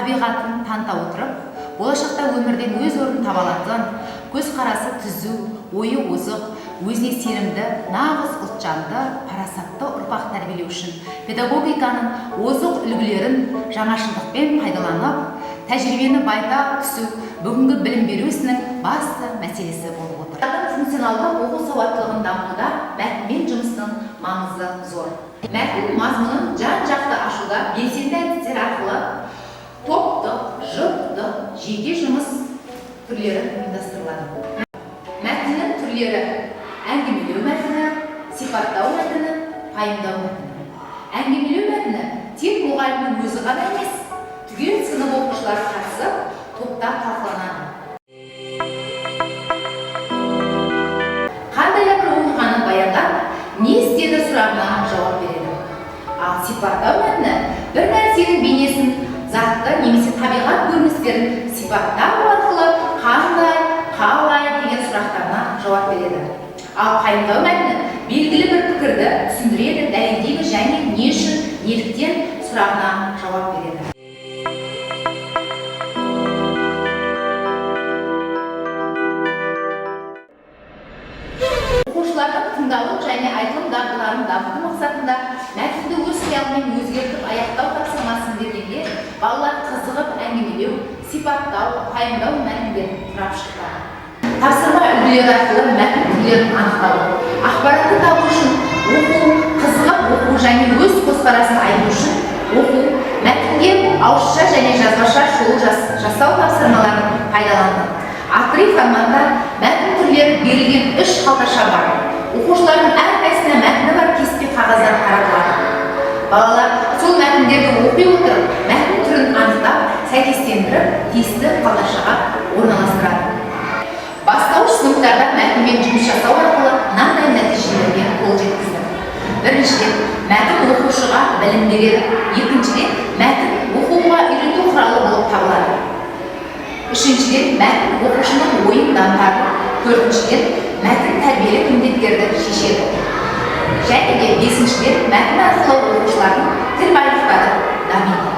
Табиғатын таныта отырып, болашақта өмірден өз орнын таба алатын, көзқарасы түзу, ойы озық, өзіне сенімді, нағыз ұлтжанды, парасатты ұрпақ тәрбиелеу үшін педагогиканың озық үлгілерін жаңашылдықпен пайдаланып, тәжірибені байыта түсу бүгінгі білім беру ісінің басты мәселесі болып отыр. Функционалдық оқу сауаттылығын дамытуда мәтінмен жұмыстың маңызы зор. Мәтін мазмұнын жан-жақты ашуда белсенді әдістер арқылы топтық, жұптық, жеке жұмыс түрлері ұйымдастырылады. Мәтіннің түрлері: әңгімелеу мәтіні, сипаттау мәтіні, пайымдау мәтіні. Әңгімелеу мәтіні тек мұғалімнің өзі ғана емес, түгел сынып оқушылары қатысып, топта талқыланады. Қандай да бір оқиғаны баяндап, не істеді сұрағына жауап береді. Ал сипаттау мәтіні бір нәрсенің бейнесін, затты немесе табиғат көріністерін сипаттау арқылы қандай, қалай деген сұрақтарына жауап береді. Ал пайымдау мәтіні белгілі бір пікірді түсіндіреді, дәлелдейді және не үшін, неліктен сұрағына жауап береді. Оқушылардың тыңдалым және айтылым дағдыларын дамыту мақсатында мәтінді өз қиялымен өзгертіп аяқтау тапсырмасын бергенде балалар қызығып әңгімелеу, сипаттау, пайымдау мәтіндерін құрап шықты. Тапсырма үлгілері арқылы мәтін түрлерін анықтау, ақпаратты табу үшін оқу, қызығып оқу және өз көзқарасын айту үшін оқу, мәтінге ауызша және жазбаша шолу жасау тапсырмаларын пайдаланды. А3 форматта мәтін түрлері берілген 3 қалташа бар. Оқушылардың әрқайсысына мәтіні бар кеспе қағаздар таратылады. Балалар сол мәтіндерді оқи отырып, мәтін түрін анықтап, сәйкестендіріп, тиісті қалташаға орналастырады. Бастауыш сыныптарда мәтінмен жұмыс жасау арқылы мынандай нәтижелерге қол жеткізді. Біріншіден, мәтін оқушыға білім береді. Екіншіден, мәтін оқуға үйрету құралы болып табылады. Үшіншіден, мәтін оқушының ойын дамытады. Төртіншіден, мәтін тәрбиелік міндеттерді шешеді. Және де бесіншіден, мәтін арқылы оқушылардың тіл байлықтары дамиды.